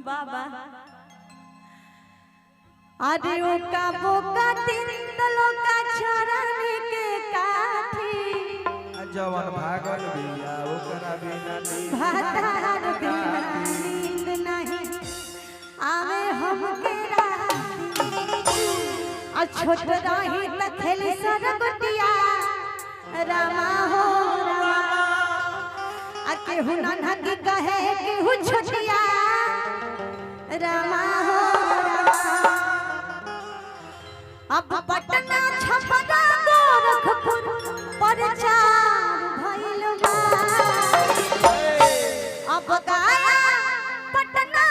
बाबा अरे ओ का बोका तीन लोका चरण के काठी जवन भागल बिया ओकरा बिना नींद भातार बिना नींद नहीं आवे हमके राती। आ छोट रही त खेली सरगुटिया रामा हो रामा। आ केहू नन्हा की कहे केहू छोटिया रामा हो रामा। अब पटना छपरा गोरखपुर प्रचार भइल बा। अब गाया पटना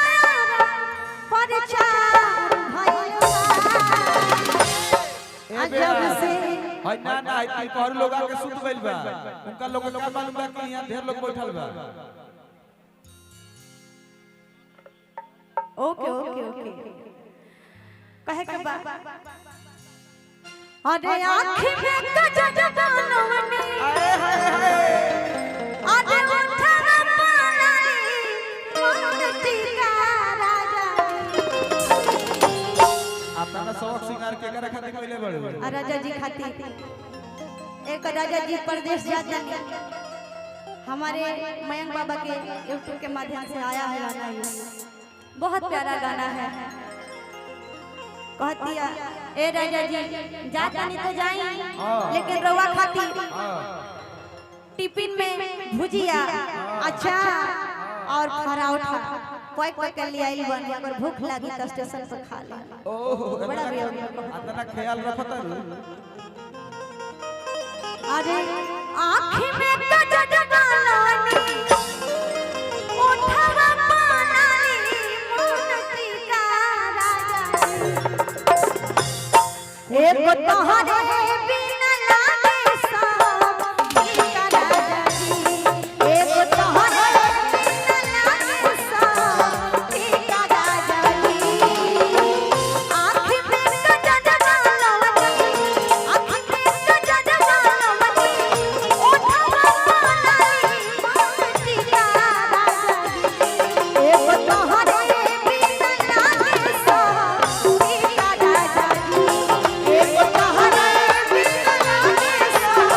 प्रचार भइल बा। ए आ बेटा, जब से है ना ना है ती कहर लोग आके सुत गइल बा। उनका लोग के का मालूम बा कि यहां ढेर लोग बैठल बा। ओके ओके ओके कहे के बा अरे आँख में गजब बनवनी आए हाय हाय अरे उठवा पानी मोती का राजा। अपना शौक सिंगार के करे खातिर कइले बड़े। आ राजा जी खातिर एक राजा जी परदेश जाते हैं। हमारे मयंक बाबा के यूट्यूब के माध्यम से आया है गाना, ये बहुत प्यारा गाना है। कहती है ए राजा जी जाता नहीं तो जाई, लेकिन रवा खाती टिफिन में भुजिया अचार और पराठा पैक पैक कर लिया बन, अगर भूख लगी तो स्टेशन पर खा ले। ओहो बड़ा वियोग। इतना ख्याल रखत रू। अरे आँख में गजब बालानी ओठवा पानाली मोनती का राजा। एक तोहरे बिना लागे सब का राजा जी। एक तोहरे बिना लागे सब का राजा जी। आँख में गजब बालानी, आँख में गजब बालानी, ओठवा पानाली मोनती का राजा जी। एक तोहरे बिना लागे सब का राजा जी। एक तोहरे बिना लागे सब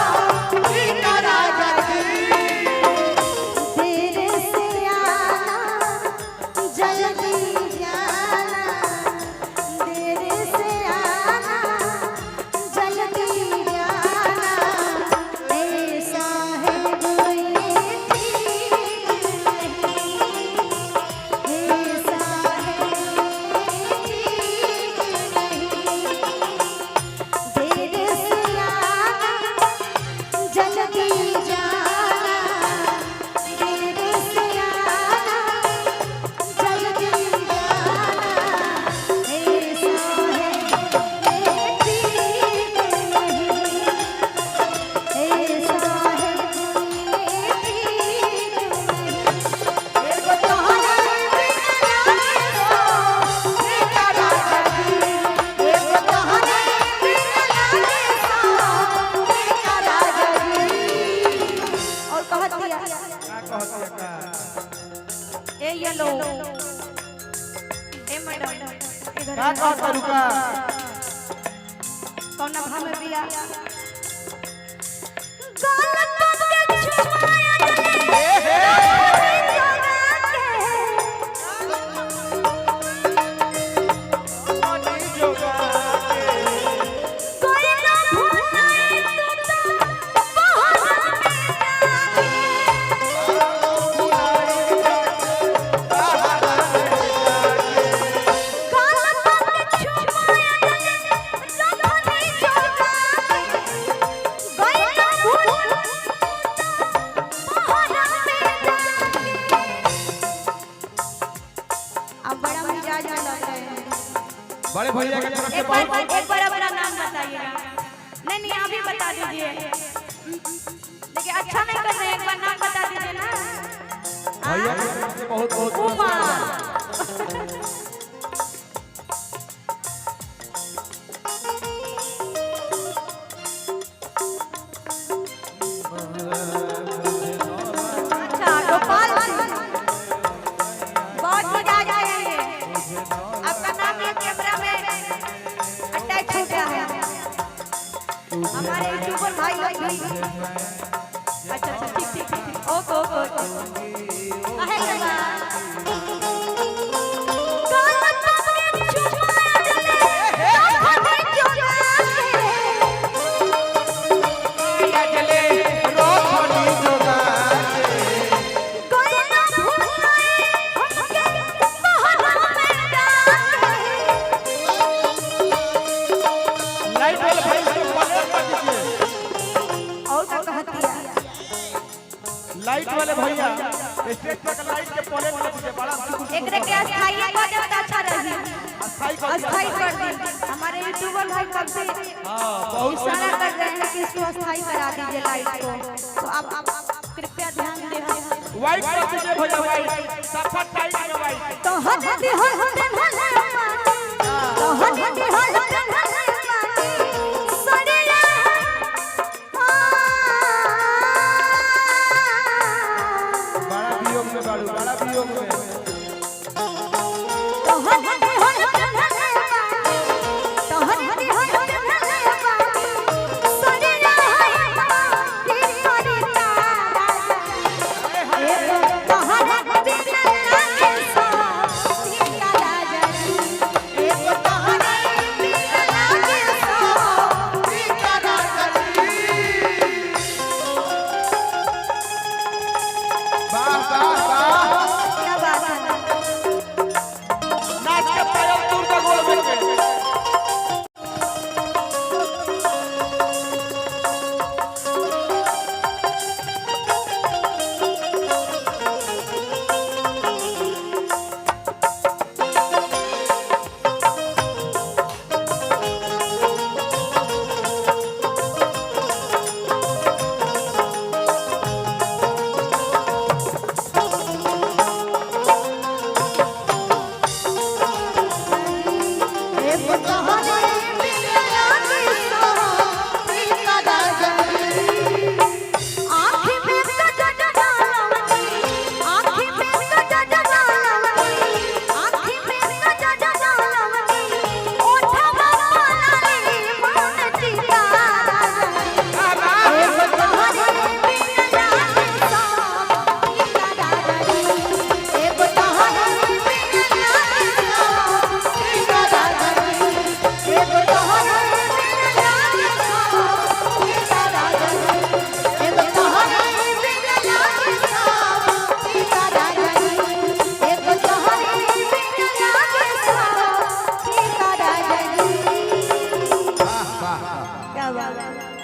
का राजा जी। देर से आना जल्दी जाना, देर से आना जल्दी जाना, ऐसा है ये ठीक नहीं, ऐसा है ये ठीक नहीं। देर से आना जल्दी जाना, देर से आना जल्दी जाना, ऐसा है ये ठीक नहीं, ऐसा है ये ठीक नहीं। एक तोहरे बिना लागे सो का राजा जी। एक तोहरे बिना लागे सो का राजा जी। और कहत दिया का कहत है का ए येलो ए मैडम इधर का कहत रू का कौन भाव में बिया गाल के छुमाया जले जोगा के। कोई ना भुलाए तू तो बहुत में जाके। गाल के छुमाया जले रखनी जोगा के। कोई ना भुलाए बहुत में जाके। अब बड़ा मिजाज में लग रहे हैं। बड़े भैया के तरफ से एक बार बहुत एक बार अपना नाम बताइएगा। नहीं नहीं आप ही बता दीजिए। देखिए अच्छा नहीं कर रहे हैं, एक बार नाम बता दीजिए ना। भैया के तरफ से बहुत बहुत उमा। अच्छा गोपाल सिंह बहुत मजा आया। भाई लोग भी। अच्छा अच्छा, ठीक ठीक ठीक ठीक, ओके ओके ओके। काहे के बा? लाइट वाले भाई इसको पलट कर दीजिए। और का कहतिया? लाइट वाले भैया, स्टेज पर का लाइट के पलट कर दीजिए, बड़ा सुकून। एकरे के अस्थायी कर दे तो अच्छा रही। अस्थाई कर दिया। अस्थायी कर दी। हमारे यूट्यूबर भाई कब से हां, बहुत इशारा कर रहे हैं कि इसको अस्थायी करा दीजिए लाइट को, तो आप कृपया ध्यान दें। व्हाइट कर दीजिए भैया, व्हाइट सफा टाइट में व्हाइट। तो हट दी हो हट तो हट दी हो हट सड़िया। बड़ा वियोग में बाड़ू, बड़ा वियोग में। तो हट दी हो तो हट दी हो सड़िया। वाह वाह वाह! क्या बात है! नाच के पायल दूर का गोल में के। क्या बात है!